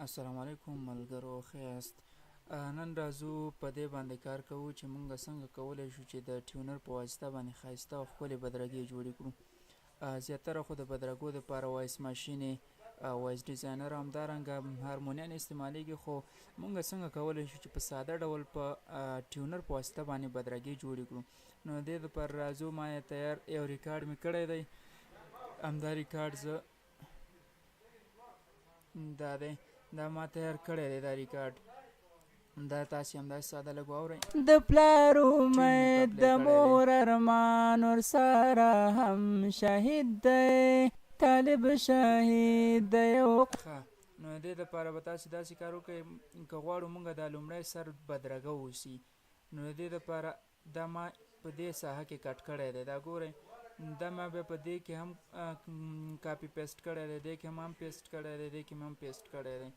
السلام علیکم ملګرو، ښه یاست؟ نن راځو په دې باندې کار کوو چې مونږ څنګه کولی شو چې د tuner په واسطه باندې ښایسته او ښکلې بدرګې جوړې کړو. زیاتره خو د بدرګو دپاره voice ماشینې، voice designer، همدارنګه هارمونیان استعمالیږي، خو مونږ څنګه کولی شو چې په ساده ډول په tuner په واسطه باندې بدرګې جوړې کړو؟ نو دې دپاره راځو. ما یې تیار یو ریکارډ مې کړی دی، همدا ریکارډ زه دا دی، دا ما تیار کړی دی دا ریکارډ. دا تاسې همداسې ساده لږ واورئ. د پلار امید د مور ارمان ورسره هم شهید دی، طالب شهید دی. ښه، نو د دې دپاره به تاسې داسې کار وکړئ. که غواړو مونږ دا لومړی سر بدرګه اوسي، نو د دې دپاره دا ما په دې ساحه کې cut کړی دی. دا ګورئ، دا ما بیا په دې کې هم copy paste کړی دی، دې کې هم paste کړی دی، دې کې هم paste کړی دی.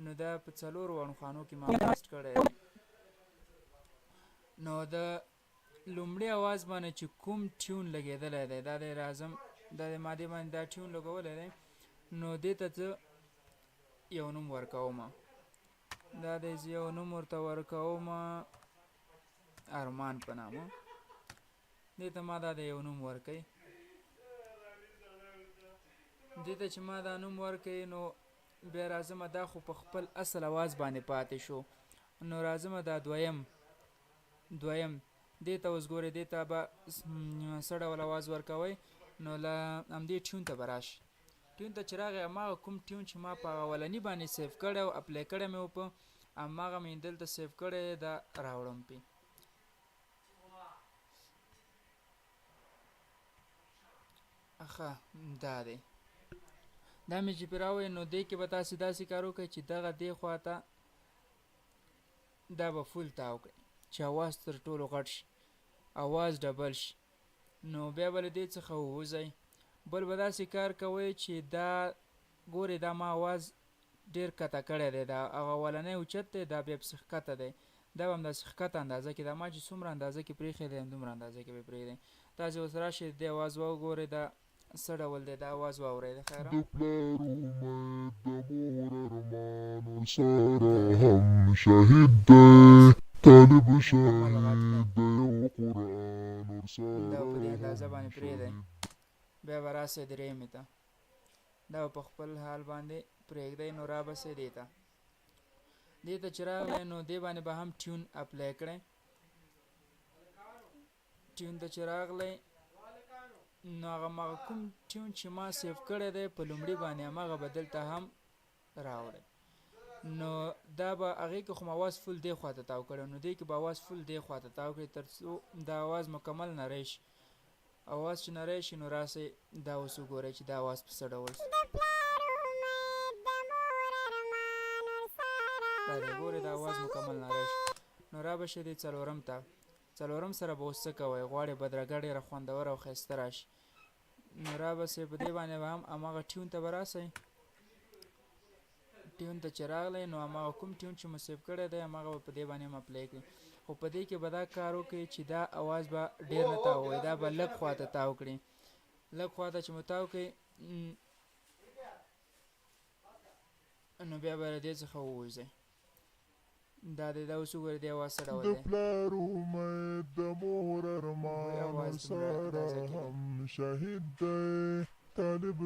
نو دا په څلورو واړو خانو کې ما paste کړی دی. نو د لومړي اواز باندې چې کوم tune لګېدلی دی، دا دی، راځم، دا دی، ما دې باندې دا tune لګولی دی. نو دې ته زه یو نوم ورکوم. دا دی، زه یو نوم ورته ورکوم، ارمان په نامه. دې ته ما دا د یو نوم ورکوي. دې ته چې ما دا نوم ورکوي، نو بیا راځم، دا خو په خپل اصل اواز باندې پاتې شو. نو راځم دا دویم دې ته اوس ګورئ، دې ته به څه ډول اواز ورکوئ؟ نو له همدې tune ته به راشي. tune ته چې راغی، هماغه کوم tune چې ما په اولني باندې save کړی او apply کړی مې و، په هماغه مې دلته save کړی، دا راوړم پې. ښه، دا دی، دا مې چې پرې راوړی. نو دې کې به تاسې داسې کار وکړئ چې دغه دې خوا ته دا به full تاو کړئ چې اواز تر ټولو غټ شي، اواز double شي. نو بیا به له دې څخه ووځئ. بل به داسې کار کوئ چې دا ګورئ، دا ما اواز ډېر کته کړی دی. دا هغه اولنی اوچت دی، دا بیا پسې ښکته دی. دا به همداسې ښکته اندازه کې، دا ما چې څومره اندازه کې پرېښی دی، همدومره اندازه کې به یې پرېږدئ. تاسې اوس راشئ، د دې اواز وګورئ، دا څه ډول دی، دا اواز واورئ د خیره. د پلار امید د مور ارمان ورسره هم شهید دی، طالب مکمل غټ دی. شهید دی یو قرآن دا ورسره په دې اندازه هم باندې پرېږدئ. شهید. بیا به راسئ درېیمې ته، دا به په خپل حال باندې پرېږدئ. نو را به سئ دې ته. دې ته چې راغلی، نو دې باندې به هم tune apply کړئ. tune ته چې راغلی، نو هغه ماغه کوم tune چې ما save کړی دی په لومړي باندې، هماغه به دلته هم راوړی. نو دا به هغې کې خو ما اواز full دې خوا ته تاو کړی، نو دې کې به اواز full دې خوا ته تاو کړئ تر څو دا اواز مکمل نری شي. اواز چې نری شي، نو راسئ دا اوس وګورئ چې دا اواز په څه ډول شو. دا دی، ګورئ، دا اواز مکمل نری شي. نو را به شئ دې څلورم ته. څلورم سره به اوس څه کوئ؟ غواړئ بدرګه ډېره خوندوره او ښایسته راشي، نو را به سئ په دې باندې به هم هماغه tune ته به راسئ. tune ته چې راغلی، نو هماغه کوم tune چې مو save کړی دی، هماغه به په دې باندې هم apply کړئ. خو په دې کې به دا کار وکړئ چې دا اواز به ډېر نه تاووئ، دا به لږ خواته تاو کړئ. لږ خواته چې مو تاو کړئ، نو بیا به له دې څخه ووځئ. دا دی، دا اوس وګورئ، دې اواز څه ډول د دی. پلار امید د مور ګورئ، ارمان اواز دومره ورسره اندازه کې دی. هم شهید دی، طالب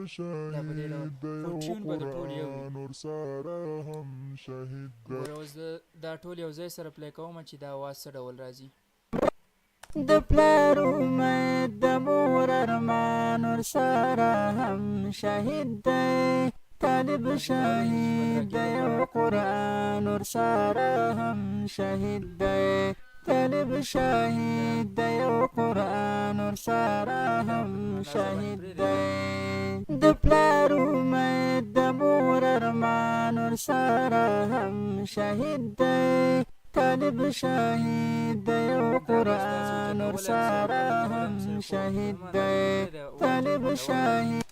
دا په دې ډول شهید دی خو یو tune به د ټول یو وي. قرآن ورسره هم شهید دی. ګوره، اوس زه دا ټول یو ځای سره play کوم چې دا اواز څه ډول راځي. د پلار امید د مور ارمان ورسره هم شهید دی، طالب داسې ګورئ چې شهید بدرګې دی به یو جوړه قرآن ورسره هم شهید دی، طالب شهید دی یو قرآن ورسره دا هم په دومره اندازه باندې شهید پرېږدئ. دی. د پلار امید د مور ارمان ورسره هم شهید دی، طالب شهید دی یو دا بس تاسې قرآن اوچتولی هم سئ او ورسره کښته کولی هم هم سئ، خو شهید زما دی، اندازه کې پرېږدئ، اواز ډېر طالب خوندور دی. شهید.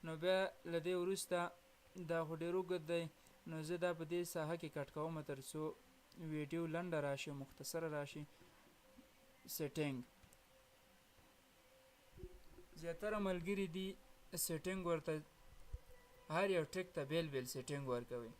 نو بیا له دې وروسته دا خو ډېر اوږد دی، نو زه دا په دې ساحه کې cut کوم تر څو ویډیو لنډه راشي، مختصره راشي. setting، زیاتره ملګري دي setting ورته هر یو ټک ته بیل بیل setting ورکوي.